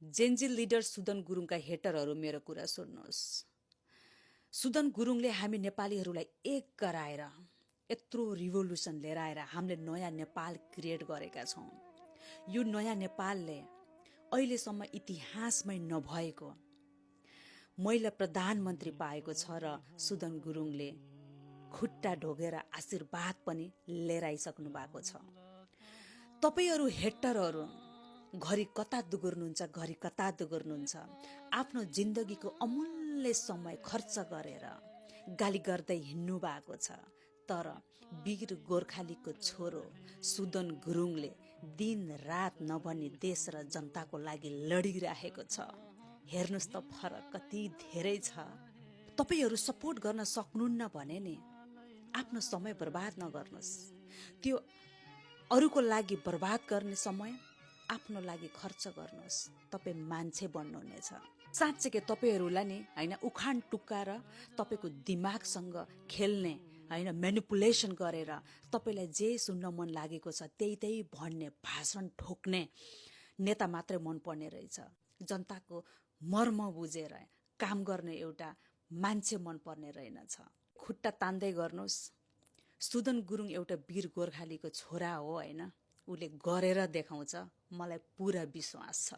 Gen Z leader Sudan गुरुङका हेटरहरू मेरो कुरा सुन्नुहोस्। सुदन गुरुङले हामी नेपालीहरूलाई एक गराएर यत्रो रिभोल्युसन लिएर आएर हामीले नयाँ नेपाल क्रिएट गरेका छौँ। यो नयाँ नेपालले अहिलेसम्म इतिहासमै नभएको महिला प्रधानमन्त्री पाएको छ र सुदन गुरुङले खुट्टा ढोगेर आशीर्वाद पनि लिएर आइसक्नु भएको छ। तपाईहरू हेटरहरू घरि कता दुगुर्नुहुन्छ, घरि कता दुगुर्नुहुन्छ। आफ्नो जिन्दगीको अमूल्य समय खर्च गरेर गाली गर्दै हिँड्नु भएको छ। तर वीर गोर्खालीको छोरो सुदन गुरुङले दिन रात नभनी देश र जनताको लागि लडिरहेको छ। हेर्नुहोस् त फरक कति धेरै छ। तपाईहरू सपोर्ट गर्न सक्नुहुन्न भने नि आफ्नो समय बर्बाद नगर्नुहोस्। त्यो अरूको लागि बर्बाद गर्ने समय आफ्नो लागि खर्च गर्नुहोस्। तपाईँ मान्छे बन्नुहुनेछ। साँच्चै तपाईहरूलाई नि होइन उखान टुक्का र तपाईँको दिमागसँग खेल्ने होइन मेनिपुलेसन गरेर तपाईँलाई जे सुन्न मन लागेको छ त्यही भन्ने भाषण ठोक्ने नेता मात्रै मन पर्ने रहेछ। जनताको मर्म बुझेर काम गर्ने एउटा मान्छे मन पर्ने रहेनछ। खुट्टा तान्दै गर्नुहोस्। सुदन गुरुङ एउटा वीर गोर्खालीको छोरा हो होइन, उसले गरेर देखाउँछ, मलाई पुरा विश्वास छ।